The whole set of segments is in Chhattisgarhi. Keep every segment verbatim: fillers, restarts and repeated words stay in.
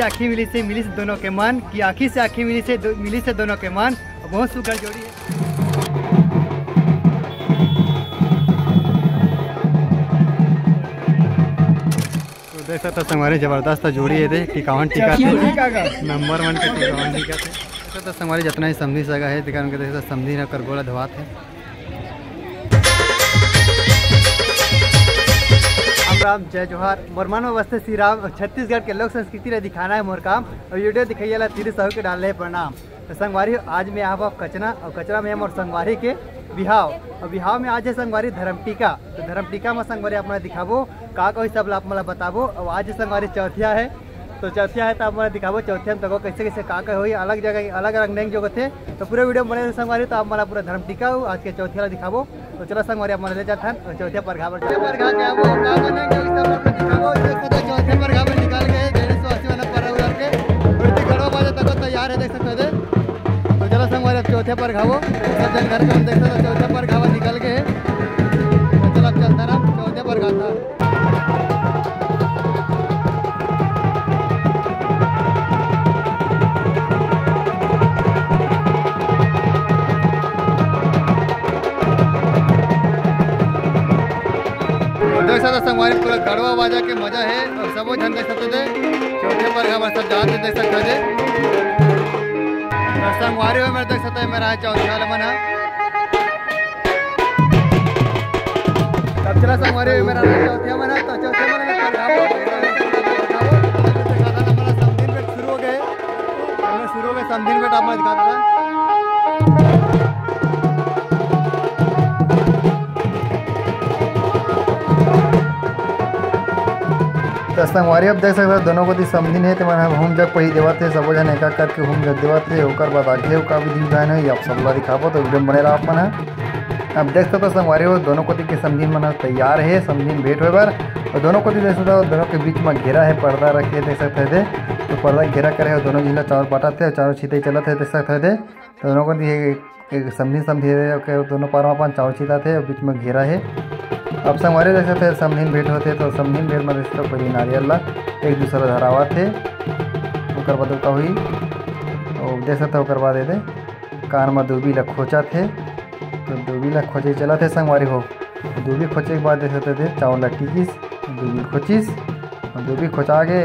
आँखी मिलिस हे, मिलिस हे दोनों के मन, कि आँखी से आँखी मिलिस हे, दो-, मिलिस हे दोनों के मन। बहुत सुघर जोड़ी हे। तो देख सकत हो संगवारी, जबरदस्त जोड़ी हे दे, टिकावन टिका थे, नंबर वन के टिकावन टिका थे। देख सकत हो संगवारी, जतना ही समधी सगा हे, तेकर के देख सकत हो समधी न कर गोला धोवात हे। राम राम, जय जोहार। मोर मन में बसथे श्री राम अउ छत्तीसगढ़ के लोक संस्कृति ला दिखाना हे मोर काम, अउ YouTube देखइया ला तीर साहू के डाले हे प्रणाम। तो संगवारी हो, आज मैं आप, आप कचना, अउ कचना में मोर संगवारी के बिहाव, अउ बिहाव में आज हे संगवारी धर्म टीका। तो धर्म टीका में संगवारी आप मन ला दिखाबो, का का होही सब ला आप मन ला बताबो। अउ आज संगवारी चौथिया हे, तो चौथिया हे तो आप मन ला दिखाबो, चौथिया में तको कैसे कैसे का का होही, अलग जगह अलग रंग नेंग जो होथे। तो पूरा वीडियो में बने रहो संगवारी, तो आप मन ला पूरा धर्म टीका अउ आज के चौथिया ला दिखाबो। तो चलो संगवारी, आप मन ले जाथन अउ चौथे परघा बर। चौथे परघा के आबो, का का नेंग जो होही सब आप मन ला दिखाबो। देख सकत हो चौथे परघा बर निकाल के हे डेढ़ सौ अस्सी वाला परघा करके, अउ एती गड़वा बाजा तको तैयार हे, देख सकत हो दे। तो चलो संगवारी, अब चौथे परघा वो सब झन घर के मन देख सकत हो, चौथे परघा बर निकल के हे। तो चलो, अब चलत हन चौथे परघा था। तो देख सकत हो संगवारी, पूरा गड़वा बाजा के मजा हे अउ सबो झन देख सकत हो दे, चौथे परघा बर सब जात हे, देख सकत हो दे। तो संगवारी हो, मेर देख सकत हो, मेर हे चौथिया वाला मन ह। अब चला संगवारी, मेर हे चौथिया मन ह, तो चौथिया मन ह, तो जाओ, जाओ, जाओ, जाओ, जाओ, जाओ, समधिन बेट शुरू हो गे, हमने शुरू हो गे, समधिन बेट आप मन दिखा देता। तो संगवारी, अब देख सकत हो, दोनों कोती समधिन हे, तेमन ह हूम जग पहिली देवत हे, सबो झन एक-एक करके हूम जग देवत हे। ओकर बाद आगे अउ का विधि विधान हे, ये आप सब ला दिखाबो, तो वीडियो में बने रहो आप मन ह। अब देख सकत हो संगवारी हो, दोनों कोती के समधिन मन ह तैयार हे समधिन भेंट होय बर। अउ दोनों कोती देख सकत हो, दोनों के बीच में घेरा हे, पर्दा रखे हे, देख सकत हो दे। तो पर्दा घेरा करे हे, दोनों झिन ला चाउर बांटत हे, चाउर छितई चलत हे, देख सकत हो दे। तो दोनों कोती एक, एक समधिन समधी हे, ओके दोनों पार में अपन चाउर छितात हे, बीच में घेरा हे। अब संगवारी देख सकत हो, समधिन भेंट होथे, तो समधिन भेंट में देख सकत हो, पहिली नारियल ला एक दूसर ला धरावत हे, ओकर बाद ओका होही। अउ देख सकत हो, ओकर बाद एदे कान में दूबी ला खोंचत हे, तो दूबी ला खोंचे चलत हे संगवारी हो। दूबी खोंचे के बाद देख सकत हो, चाउर ला टिकिस, दूबी खोंचिस, अउ दूबी खोंचा गे,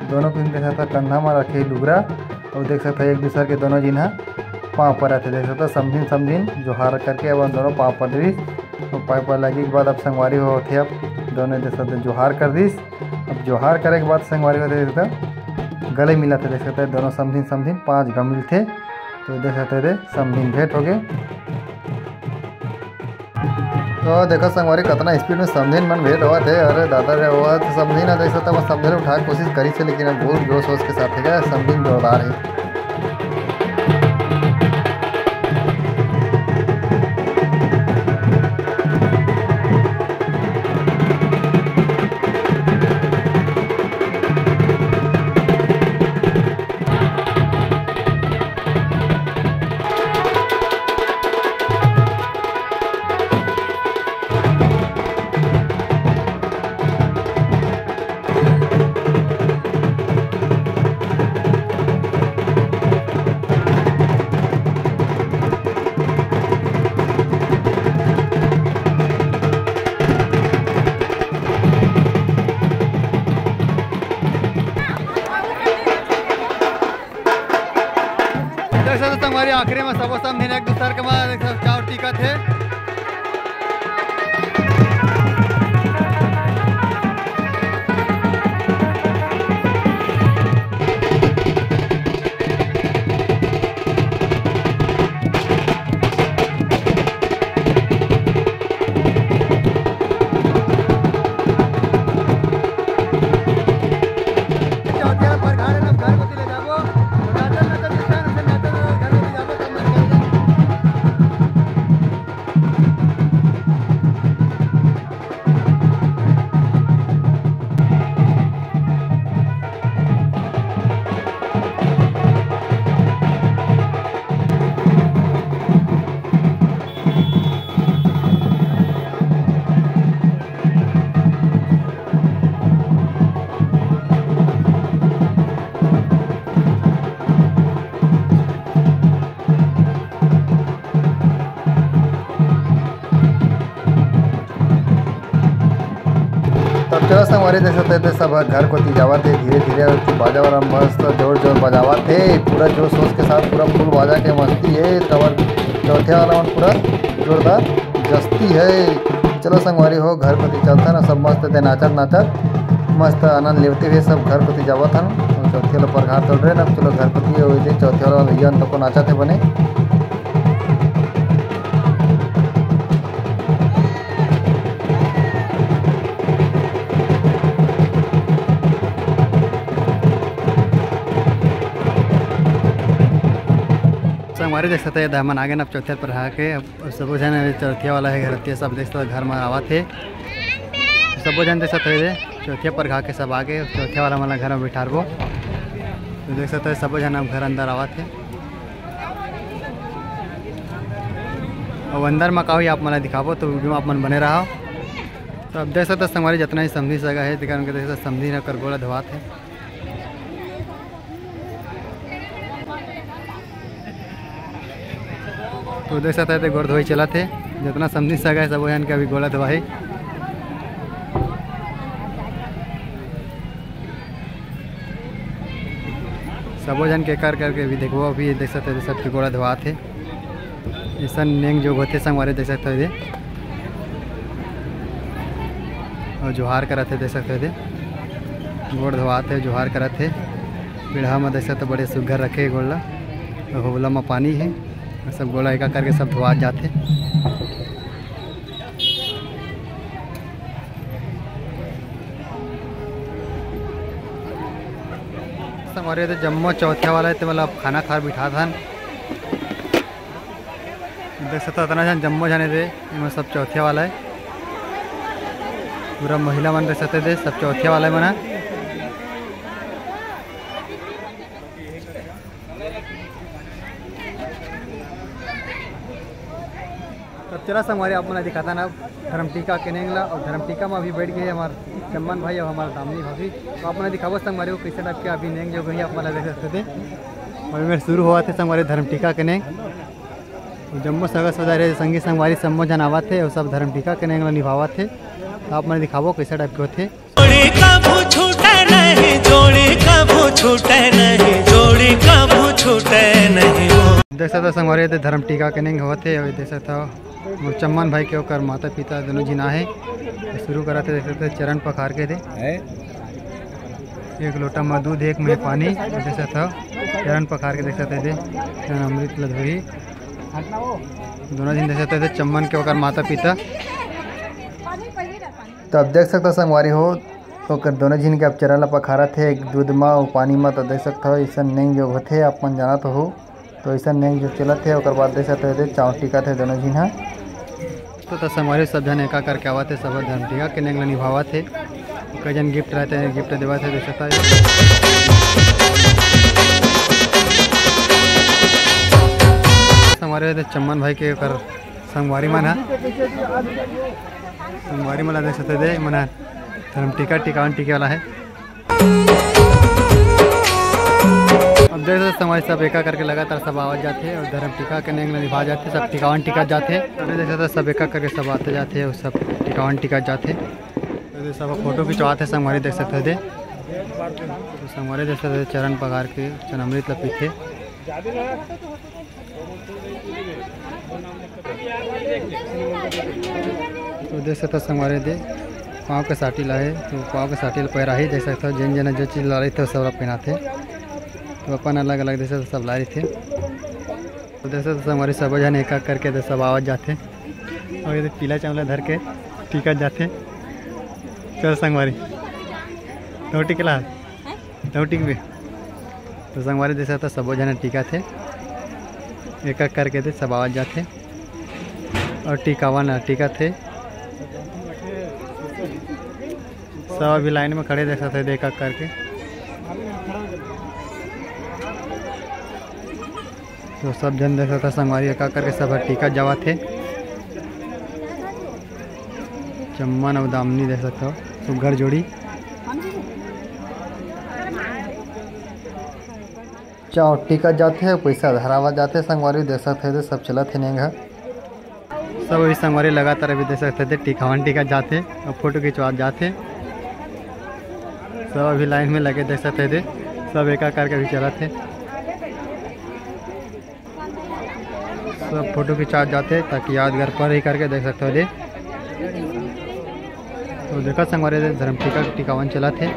दोनों के देख सकत हो, कंधा में रखे लुगरा, अउ देख सकत हो, एक दूसर के दोनों झिन ह पाँव परत हे। देख सकत हो, समधिन समधिन जोहार करके अपन दोनों पाँव पर दिस। अउ पाँव पर लगे के बाद अब संगवारी हो होथे, अब दोनों देख सकत हो, जोहार कर दिस। अब जोहार करे के बाद संगवारी हो देख सकत हो, गले मिलत हे। देख सकत हो, दोनों समधिन समधिन पाँच घांव मिलथे, तो देख सकत हो, समधिन भेंट हो गे। तो देखो संगवारी, कतना स्पीड में समधिन मन भेंट होवत हे। अरे दादा रे, वो तो समधिन ह, देख सकत हो, समधिन उठाए के कोशिश करिस हे, लेकिन अब बहुत जोश होश के साथ हे, समधिन जोरदार हे। देख सकत हो संगवारी, आखिरी में सबो समधिन एक दूसर के मा चाउर टिकत हे। चलो संगवारी, देख सकत हव, सब घर कोती जावत हे धीरे धीरे, अउ बाजा वाला मस्त जोर जोर बजावत हे, पूरा जोश होश के साथ, पूरा फुल बाजा के मस्ती हे। काबर चौथिया वाला मन पूरा जोरदार जस्ती हे। चलो संगवारी हो, घर कोती चलथन, सब मस्त ते नाचत नाचत मस्त आनंद लेवते हुए सब घर कोती जावत हन। अउ चौथिया वाला परघात डरे ना, चलो घर कोती, अउ चौथिया वाला भैया तको नाचत हे बने। संगवारी देख सकत हव, ये हमन आ गेन अब चौथिया परघा के। अब सबो झन चौथिया वाला हे, घरतिया सब देख सकत हव, घर म आवत हे। सबो झन देख सकत हव, ये चौथिया परघा के सब आ गे, चौथिया वाला मन ला घर म बिठारबो। तो देख सकत हव, सबो झन अब घर अंदर आवत हे। अब अंदर म का होही, आप मन ला दिखाबो, तो वीडियो म आप मन बने रहव। तो अब देख सकत हव संगवारी, जतना ही समधी सगा हे, तेकर मन के देख सकत हव, समधी मन ओकर गोड़ धोवात हे। तो देख सकत हव, ते गोड़ धोई चलत हे, जतना समधी सगा हे, सबो झन के अभी गोड़ धोवाही। सबो झन के कर करके भी देखबो, अभी देख सकत हव, सबके गोड़ धोवात हे। अइसन नेंग जोग होथे संगवारी, देख सकत हव ये। अउ जोहार करत हे, देख सकत हव ये। गोड़ धोवात हे, जोहार करत हे। पीढ़ा म देख सकत हव, बड़े सुग्घर रखे हे गोड़ ला। अउ होवला म पानी हे। अउ सब गोड़ ला एका करके सब धोवात जाथे। संगवारी हो, तो जम्मो चौथिया वाला हे, ते वाला अब खाना खाए बिठात हन। देख सकत हव, अतना झन, जम्मो झन हे रे, एमा सब चौथिया वाला हे। पूरा महिला मन देख सकत हव, सब चौथिया वाला मन ह। तब चला संगवारी, आप मन ला दिखाथन अब धर्मटीका के नेंग ला, अउ धर्मटीका म अभी बैठ गे हे हमर चम्मन भाई अउ हमर दामिनी भाभी। तो आप मन ला दिखाबो संगवारी हो, कइसे टाइप के अभी नेंग जोग होही, आप मन ला देख सकत हव। अभी मेर शुरू होवत हे संगवारी धर्मटीका के नेंग। अउ जम्मो सगा संगवारी, संगी संगवारी सम्मो झन आवत हे अउ सब धर्मटीका के नेंग ला निभावत हे। तो आप मन ला दिखाबो कइसे टाइप के होथे। जोड़ी कभू छूटे नहीं, जोड़ी कभू छूटे नहीं, जोड़ी कभू छूटे नहीं वो। देख सकत हव संगवारी, ये दे धर्मटीका के नेंग होवत हे, अउ देख सकत हव मोर चम्मन भाई के ओकर माता पिता दूनों झिन आहे। शुरू करत हे, देख सकत हव चरण पखार के दे। हैं? एक लोटा म दूध, एक में पानी, देख सकत हव चरण पखार के, देख सकत हव दे चरण अमृत ल धोही। दूनों झिन देख सकत हव दे चम्मन के ओकर माता पिता। तो अब देख सकत हव संगवारी हो, ओकर दूनों झिन के अब चरण ल पखारत हे, एक दूध म अउ पानी म। तो देख सकत हव, अइसन नेंग जोग होथे, आप मन जानत हो। तो अइसन नेंग जोग चलत हे, ओकर बाद देख सकत हव, चाउर टिकत हे दूनों झिन ह। तो, तो संगवारी सब झन एका करके आवत हे, सब धर्मटीका के नेंग ल निभावत हे। कई झन गिफ्ट रहत हे, गिफ्ट देवत हे, देख सकत हव। संगवारी हो, चम्मन भाई के ओकर संगवारी मन ह, संगवारी मन ला देख सकत हव दे, मन ह धर्मटीका टिकावन टिके वाला हे। अब देख सकत हव संगवारी, सब एका करके लगातार सब आवत जाथे अउ धर्मटीका के नेंग ल निभा जाथे, सब टिकावन टिकत जाथे। अउ देख सकत हव, सब एका करके सब आते जाथे अउ सब टिकावन टिकत जाथे। तो सब फोटो खिंचवात हे संगवारी, देख सकत हव दे। तो संगवारी देख सकत हव, चरण पखार के चरण अमृत ल पीथे। तो देख सकत हव संगवारी दे, पाँव के साटी लाए, तो पाँव के साटी ल पहिराही। देख सकत हव, जेन जेन जो चीज ला रहिथे, सब ला पहिनाथे। तो अपन अलग अलग देख सकत हव, सब लाए रहिथे। तो देख सकत हव संगवारी, सबो झन एक एक करके दे सब आवत जाथे, अउ ये दे पीला चावल धर के टिकत जाथे। चल संगवारी, तहूँ टिकला, तहूँ टिकबे। तो संगवारी देख सकत हव, सबो झन टिकत हे, एक एक करके दे सब आवत जाथे अउ टिकावन टिकत हे। सब अभी लाइन में खड़े देख सकत हव, एक एक करके। तो सब झन देख सकत हव संगवारी, एक एक करके सब टिकत जावत हे। चम्मन अउ दामिनी देख सकत हव, सुग्घर जोड़ी। चाउर टिकत जाथे, पइसा धरावत जाथे। संगवारी देख सकत हव, सब चलत हे नेंग ह। सब अभी संगवारी लगातार अभी देख सकत हव, टिकावन टिकत जाथे अउ फोटो खिंचवात जाथे। सब अभी लाइन में लगे, देख सकत हो दे, सब एक एक करके अभी चलत हे। सब फोटो खिंचात जाथे ताकि यादगार पल रही करके, देख सकत हो दे। तो देखा संगवारी दे, धर्म टीका के टिकावन चलत हे।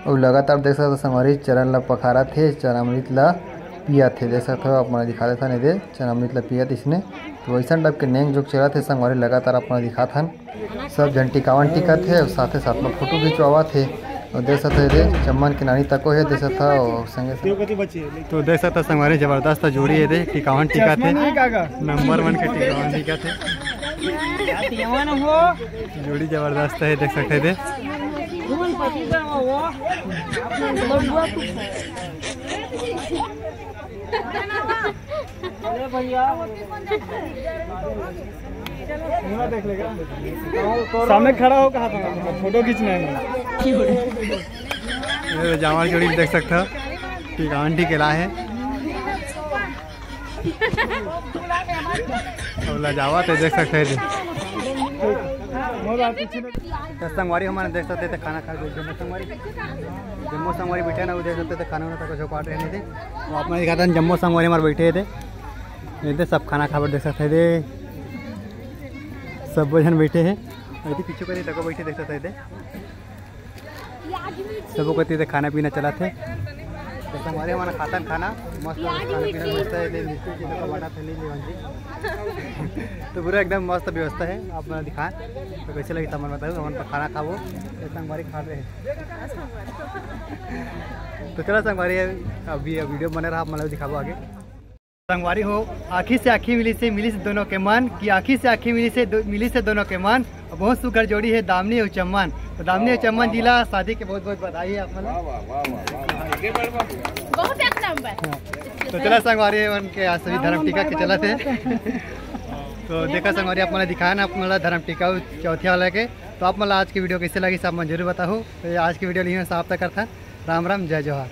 अउ लगातार देख सकत हो संगवारी, चरण ला पखारत हे, चरणामृत ला पियत हे। देख सकत हो, आप मन ला दिखा देथन एदे, चरणामृत ला पियत इसने। तो वैसन टाइप के नेंग जोग चलत हे संगवारी, लगातार आप मन ला दिखात हन। सब झन टिकावन टिकत हे अउ साथे साथ में फोटो खिंचवावत हे। अउ देख सकत हो एदे, चम्मन के नानी तको हे, देख सकत हो, अउ संगे संग। तो देख सकत हो संगवारी, जबरदस्त जोड़ी हे एदे, टिकावन टिकत हे। नंबर वन के टिकावन टिकत हे। जोड़ी जबरदस्त हे, देख सकत हो एदे। सामने खड़ा हो, कहा था फोटो खींचना है। ये जामर जोड़ी देख सकत हो, टिकावन टिकेला हे। अउ लजावत हे, देख सकत हो। तो संगवारी हमन देख सकत हो खाना खा के, जम्मो संगवारी, जम्मो संगवारी बैठे ना, वो देख सकत हो खाना वाना तक जो काट रहे थे, वो आप मन दिखात हन, जम्मो संगवारी हमर बैठे हे। एदे सब खाना खाबर देख सकत हो, सब झन बैठे हे। एदे पीछू करी तको बैठे देख सकत हो। सबो कति एदे खाना पीना चलत हे। तो संगवारी हमन खाथन खाना, मस्त खाना पीना व्यवस्था हे, एदे मिर्ची के तो बना थे नहीं लेवन जी। तो पूरा एकदम मस्त व्यवस्था हे, आप मन दिखान। तो कैसे लगी तमन बताओ, हमन तो खाना खाबो, तो संगवारी खा रहे हैं। तो चलो संगवारी, अभी ये वीडियो बने रहा, आप मन ला दिखाबो आगे। संगवारी हो, आँखी से आँखी मिलिस हे, मिलिस हे दोनों के मन, कि आँखी से आँखी मिलिस हे दो-, मिलिस हे दोनों के मन। बहुत सुघर जोड़ी हे दामिनी अउ चम्मन। तो दामिनी अउ चम्मन जी ला शादी के बहुत बहुत बधाई हे आप मन ला। वाह, वाह, वाह, वाह, वाह। एक बार, वाह। बहुत एक नंबर। हाँ। तो चला संगवारी, मन के आज सभी धर्म टीका के चलत हे। तो देखा संगवारी, आप मन ला दिखान आप मन ला धर्म टीका चौथिया वाला के। तो आप मन ला आज की वीडियो कैसे लगी, सब मन जरूर बताहू। तो ये आज की वीडियो ला इहाँ समाप्त करथन। राम राम, जय जोहार।